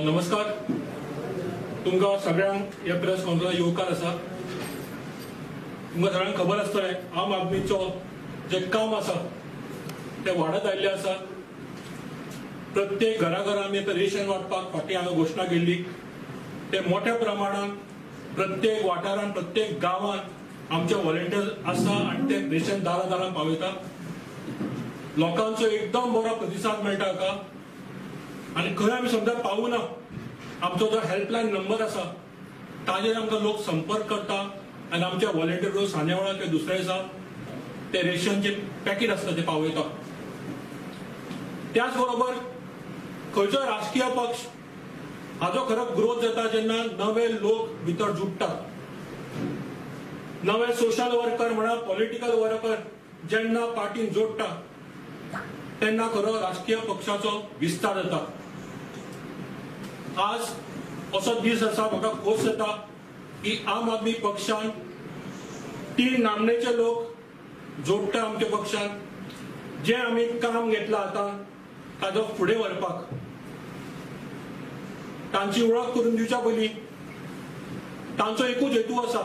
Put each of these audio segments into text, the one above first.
नमस्कार, तुमकां सगळ्यांक ह्या प्रेस कॉन्फरन्साक येवकार आसा. तुमकां सगळ्यांक खबर आसतलें आम आदमीचो जें काम आसा तें वाडत आयिल्लें आसा. प्रत्येक घराघरां आमी आतां रेशन वांटपाक फाटीं हांगा घोशणा केल्ली, ते मोठ्या प्रमाणान प्रत्येक वाठारान प्रत्येक गांवांत आमचे व्हॉलंटियर्स आसा आनी ते रेशन दारा दारान पावयता. लोकांचो एकदम बरो प्रतिसाद मेळटा हाका. आनी खंय आमी समजा पावूना, आमचो जो हेल्पलायन नंबर आसा ताजेर आमकां लोक संपर्क करता आनी आमचे व्हॉलंटियर सांजे वेळार किंवा दुसऱ्या दिसा ते रेशनचे पॅकेट आसता ते पावयता. त्याच बरोबर खंयचो राजकीय पक्ष हाजो खरो ग्रोथ जाता जेन्ना नवे लोक भितर जुडटात. नवे सोशल वर्कर म्हणा, पॉलिटिकल वर्कर जेन्ना पार्टीन जोडटा तेन्ना खरो राजकीय पक्षाचो विस्तार जाता. आज असो दीस आसा, म्हाका खोस जाता की आम आदमी पक्षान 3 नामनेचे लोक जोडटा आमच्या पक्षान, जे आमी काम घेतलां आतां ताजो फुडें व्हरपाक. तांची वळख करून दिवच्या पयलीं तांचो एकूच हेतू आसा,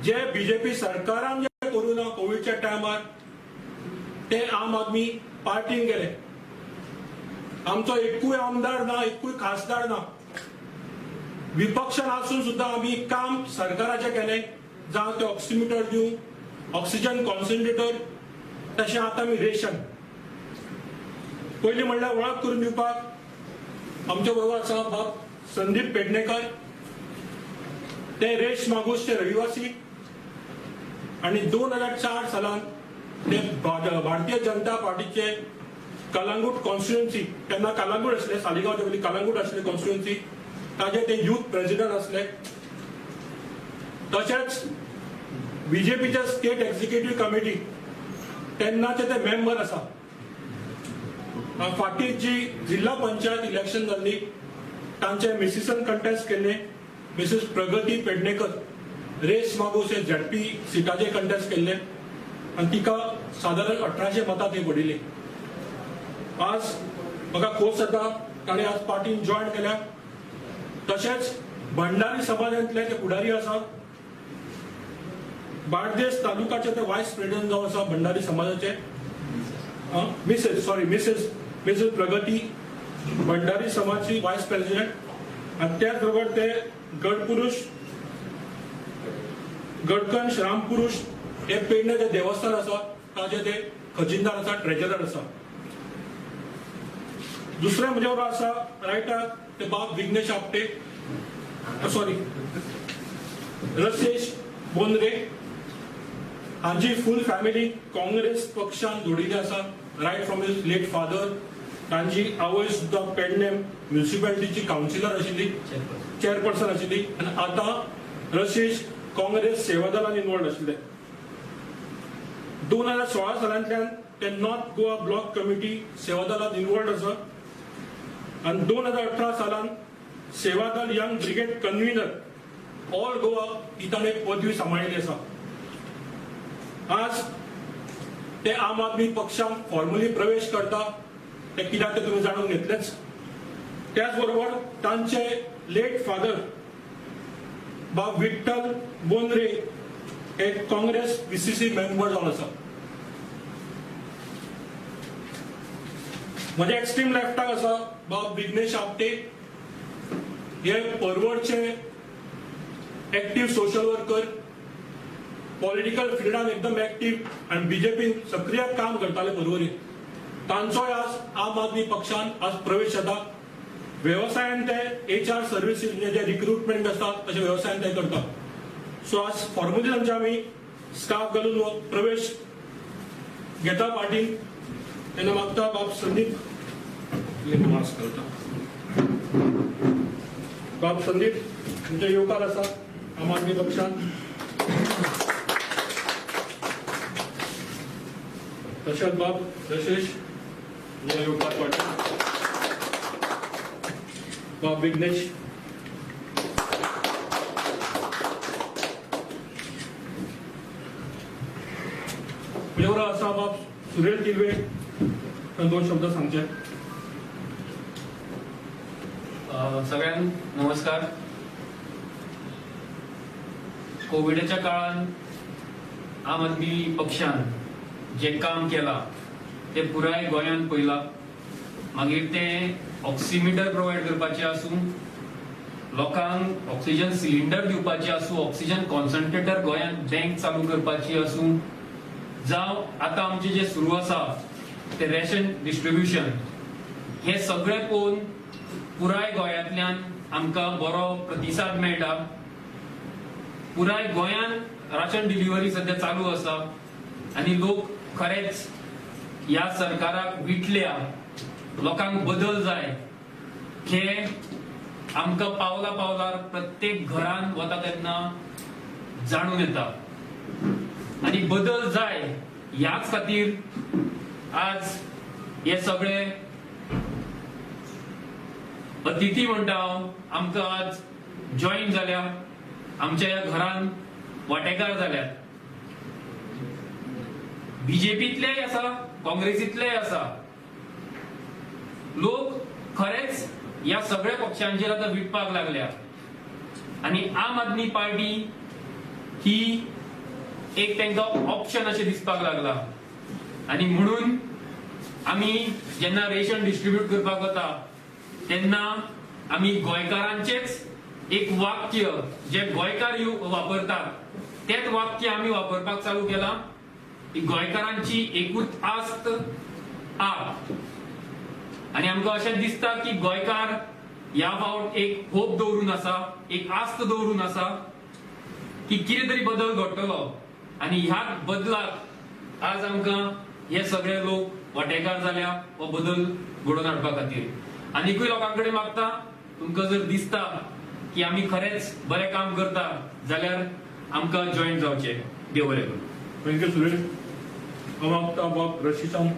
जे बीजेपी सरकारान जे करूं ना कोविडच्या टायमार ते आम आदमी पार्टीन गेले. आमचो एकूय आमदार ना, एकूय खासदार ना. विपक्षान आसून सुद्दां आमी काम सरकाराचें केलें, जावं ते ऑक्सिमिटर दिवं, ऑक्सिजन कॉन्सन्ट्रेटर, तशें आतां आमी रेशन. पयलीं म्हणल्यार वळख करून दिवपाक आमच्या बरोबर आसा बाब संदीप पेडणेकर, ते रेश मागूसचे रहिवासी आनी 2004 सालान ते भारतीय जनता पार्टीचे कलांगूट कॉन्स्टिट्युएन्सी, तेन्ना कलांगूट आसले, सालिगांवचे पयलीं कलांगूट आसले कॉन्स्टिट्युएन्सी, ताजे ते यूथ प्रेसिडेंट आसले. तशेंच बीजेपीचे स्टेट एक्झिक्युटीव्ह कमिटी तेन्नाचे ते मेंबर आसा. फाटीं जी जिल्हा पंचायत इलेक्शन जाल्ली तांचे मिसिसान कंटेस्ट केल्ले, मिसेस प्रगती पेडणेकर रेस मागूस हे झेडपी सिटाचेर कंटेस्ट केल्ले आनी तिका सादारण 1800 मतां थंय पडिल्ली. आज म्हाका खोस जाता ताणें आज पार्टीन जॉयन केल्या. तशेंच भंडारी समाजांतले ते फुडारी आसा, बार्देस तालुकाचे ते वायस प्रेसिडेंट जावन आसा भंडारी समाजाचे, मिसेस मिसेस प्रगती भंडारी समाजची वायस प्रेसिडेंट. आनी त्याच बरोबर ते गडपुरुष गडकंश रामपुरुष हे पेडणे जे देवस्थान आसा ताजे ते खजिनदार आसा, ट्रेजरर आसा. दुसरे म्हजे बरोबर आसा रायटाक ते बाब विघ्नेश आपटे, सॉरी रसेश बोंद्रे हांची फूल फॅमिली काँग्रेस पक्षान जोडिल्ली आसा, right from his late father. तांची आवय सुद्दां पेडणे म्युनिसिपालिटीची कावन्सिलर आशिल्ली, चेअरपर्सन आशिल्ली आनी आतां रसेश काँग्रेस सेवा दलान इन्वॉल्ड आशिल्ले. 2016 सालांतल्यान ते नॉर्थ गोवा ब्लॉक कमिटी सेवा दलान इन्वॉल्ड आसा आनी 2018 सालान Seva Dal young brigade convener all Goa ही ताणें पदवी सांबाळिल्ली आसा. आज ते आम आदमी पक्षान फॉर्मली प्रवेश करता ते कित्याक ते तुमी जाणून घेतलेच. त्याच बरोबर तांचे लेट फादर बाब विठ्ठल बोंद्रे हे काँग्रेस बीसीसी मेंबर जावन आसा. म्हज्या एक्स्ट्रीम लेफ्टाक आसा बाब विघ्नेश आपटे, हे परवडचे एक्टीव सोशल वर्कर, पॉलिटिकल फिल्डान एकदम एक्टीव आनी बीजेपीन सक्रिय काम करताले परवरीत. तांचोय आज आम आदमी पक्षान आज प्रवेश जाता. वेवसायान ते HR services म्हणजे जे रिक्रुटमेंट आसता तशें वेवसायान ते करता. सो आज फॉर्मली तांचे आमी स्कार्फ घालून प्रवेश घेता पार्टीन. तेन्ना मागता बाब संदीप मास्क घालता. बाब संदीप तुमचे येवकार आसा आम आदमी पक्षान. तशेंच बाब रशेश येवकार पार्टी, बाब विघ्नेश, म्हजे बरोबर आसा बाब सुरेल तिलवे दोन शब्द सांगचे. सगळ्यांक नमस्कार. कोविडाच्या काळान आम आदमी पक्षान जे काम केलां ते पुराय गोंयान पळयलां. मागीर ते ऑक्सिमिटर प्रोवायड करपाचें आसूं, लोकांक ऑक्सिजन सिलिंडर दिवपाची आसूं, ऑक्सिजन कॉन्सन्ट्रेटर गोंयांत बँक चालू करपाची आसूं, जावं आतां आमचें जें सुरू आसा ते रेशन डिस्ट्रिब्युशन, हें सगळें पळोवन पुराय गोंयांतल्यान आमकां बरो प्रतिसाद मेळटा. पुराय गोंयांत राशन डिलिव्हरी सद्या चालू आसा आनी लोक खरेंच ह्या सरकाराक विटल्या, लोकांक बदल जाय हे आमकां पावला पावलार प्रत्येक घरान वता तेन्ना जाणून येता. आनी बदल जाय ह्याच खातीर आज हे सगळे अतिथी म्हणटा हांव आमकां आज जॉईन जाल्या, आमच्या ह्या घरान वांटेकार जाल्यात. बीजेपींतलेय आसा, काँग्रेसींतलेय आसा. लोक खरेंच ह्या सगळ्या पक्षांचेर आतां विटपाक लागल्या आनी आम आदमी पार्टी ही एक तांकां ऑप्शन अशें दिसपाक लागला. आनी म्हणून आमी जेन्ना रेशन डिस्ट्रिब्यूट करपाक वता तेन्ना आमी गोंयकारांचेच एक वाक्य जे गोंयकार वापरतात तेच वाक्य आमी वापरपाक चालू केलां की गोंयकारांची एकूच आस्त आप. आनी आमकां अशें दिसता की गोंयकार ह्या फावट एक होप दवरून आसा, एक आस्त दवरून आसा की कितें तरी बदल घडटलो आनी ह्या बदलाक आज आमकां हे सगळे लोक वांटेकार जाल्या हो बदल घडोवन हाडपा खातीर. आनिकूय लोकां कडेन मागता, तुमकां जर दिसता की आमी खरेंच बरें काम करता जाल्यार आमकां जॉईन जावचें. देव बरें करूं. Thank you Suresh. हांव मागता बाब रशिशान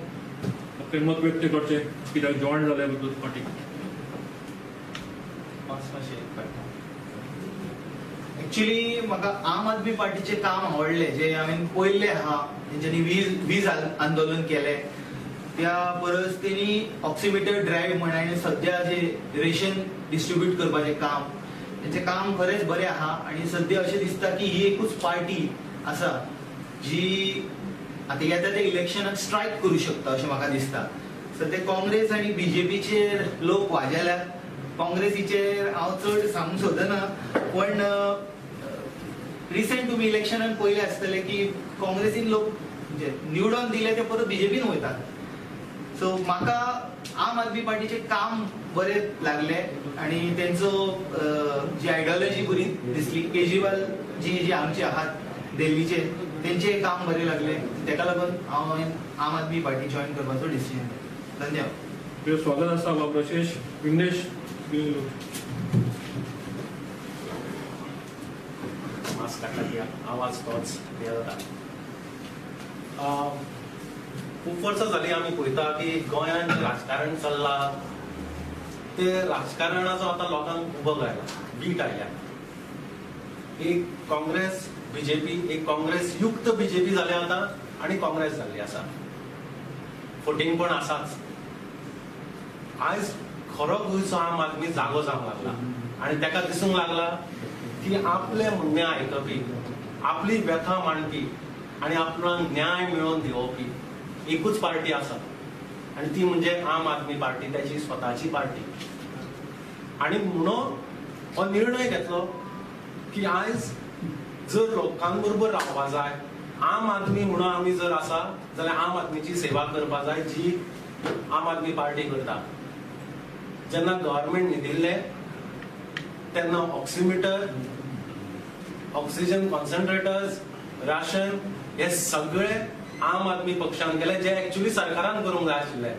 आपलें मत व्यक्त करचें कित्याक जॉईन जाले पार्टी. एक्चुअली म्हाका आम आदमी पार्टीचें काम आवडलें, जे हांवें पळयल्लें आहा. तेंच्यांनी वीज आंदोलन केलें, त्या परस तेणी ऑक्सिमिटर ड्रायव्ह म्हण आनी सद्या जे रेशन डिस्ट्रिब्यूट करपाचें काम, तेंचें काम खरेंच बरें आहा. आनी सद्या अशें दिसता की ही एकूच पार्टी आसा जी आतां येता त्या इलेक्शनाक स्ट्रायक करूं शकता अशें म्हाका दिसता. सद्या काँग्रेस आनी बीजेपीचेर लोक वाजेल्यात. काँग्रेसीचेर हांव चड सांगूंक सोदना, पण रिसेंट तुमी इलेक्शनान पळयलें आसतलें की काँग्रेसीन लोक म्हणजे निवडून दिले ते परत बीजेपीन वयतात. सो म्हाका आम आदमी पार्टीचें काम बरें लागलें आनी तेंचो जी आयडियोलॉजी बरी दिसली. केजरीवाल जी जे आमचे आहात दिल्लीचे, तेंचें काम बरें लागलें. तेका लागून हांव आम आदमी पार्टी जॉईन करपाचो डिसिजन घेतलो. धन्यवाद. स्वागत आसा बाब रशेश. विघ्नेश मास्क काडला की आवाज तोच हे जाता. खूब वर्सां जालीं आमी पळयता की गोंयांत जें राजकारण चल्लां ते राजकारणाचो आतां लोकांक उबग आयला, वीट आयल्या. एक काँग्रेस बीजेपी, एक काँग्रेस युक्त बीजेपी जाल्या आतां आनी काँग्रेस जाल्ली आसा. फटींगपण आसाच. आयज खरो गोंयचो आम आदमी जागो जावंक लागला आनी ताका दिसूंक लागला की आपलें म्हणणें आयकपी, आपली व्यथा मांडपी आनी आपणाक न्याय मेळोवन दिवपी एकूच पार्टी आसा आनी ती म्हणजे आम आदमी पार्टी, त्याची स्वताची पार्टी. आनी म्हणून हो निर्णय घेतलो की आयज जर लोकांबरोबर रावपा जाय, आम आदमी म्हणून आमी जर आसा जाल्यार आम आदमीची सेवा करपा जाय जी आम आदमी पार्टी करता. जेन्ना गव्हर्मेंट न्हिदिल्लें तेन्ना ऑक्सिमिटर, ऑक्सिजन कॉन्सन्ट्रेटर्स, राशन हे सगळे आम आदमी पक्षान केले, जे एक्चुअली सरकारान करूंक जाय आशिल्ले.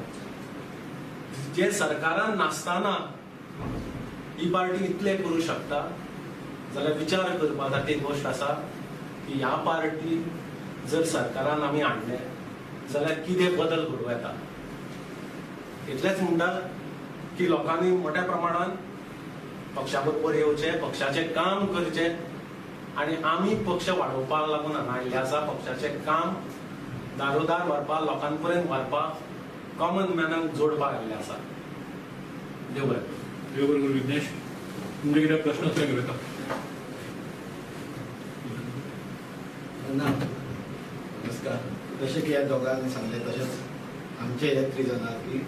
जे सरकारान नासतना ही पार्टी इतले करूं शकता जाल्यार विचार करपा सारकी गोश्ट आसा की ह्या पार्टी जर सरकारान आमी हाडले जाल्यार कितें बदल घडोवं येता. इतलेंच म्हणटा की लोकांनी मोठ्या प्रमाणान पक्षा बरोबर येवचें, पक्षाचें काम करचें आनी आमी पक्ष वाडोवपाक लागून हांगा आयिल्ले आसा. पक्षाचें काम दारोदार व्हरपा, लोकां पर्यंत व्हरपा, कॉमन मॅनाक जोडपाक आयिल्ले आसा. देव बरें. देव बरें करूं विघ्नेश. तुमचे कितें प्रश्न आसल्यार घेवं येता. ना, नमस्कार. जशें की ह्या दोगांनी सांगलें तशेंच आमचे हे त्री जाणां की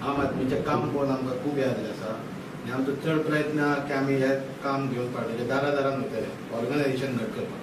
आम आदमीचें काम पळोवन आमकां खूब हें जाल्लें आसा आनी आमचो चड प्रयत्न आहा की आमी हें काम घेवन पार्टीच्या दारा दारान वयतले, ऑर्गनायझेशन घट करपाक.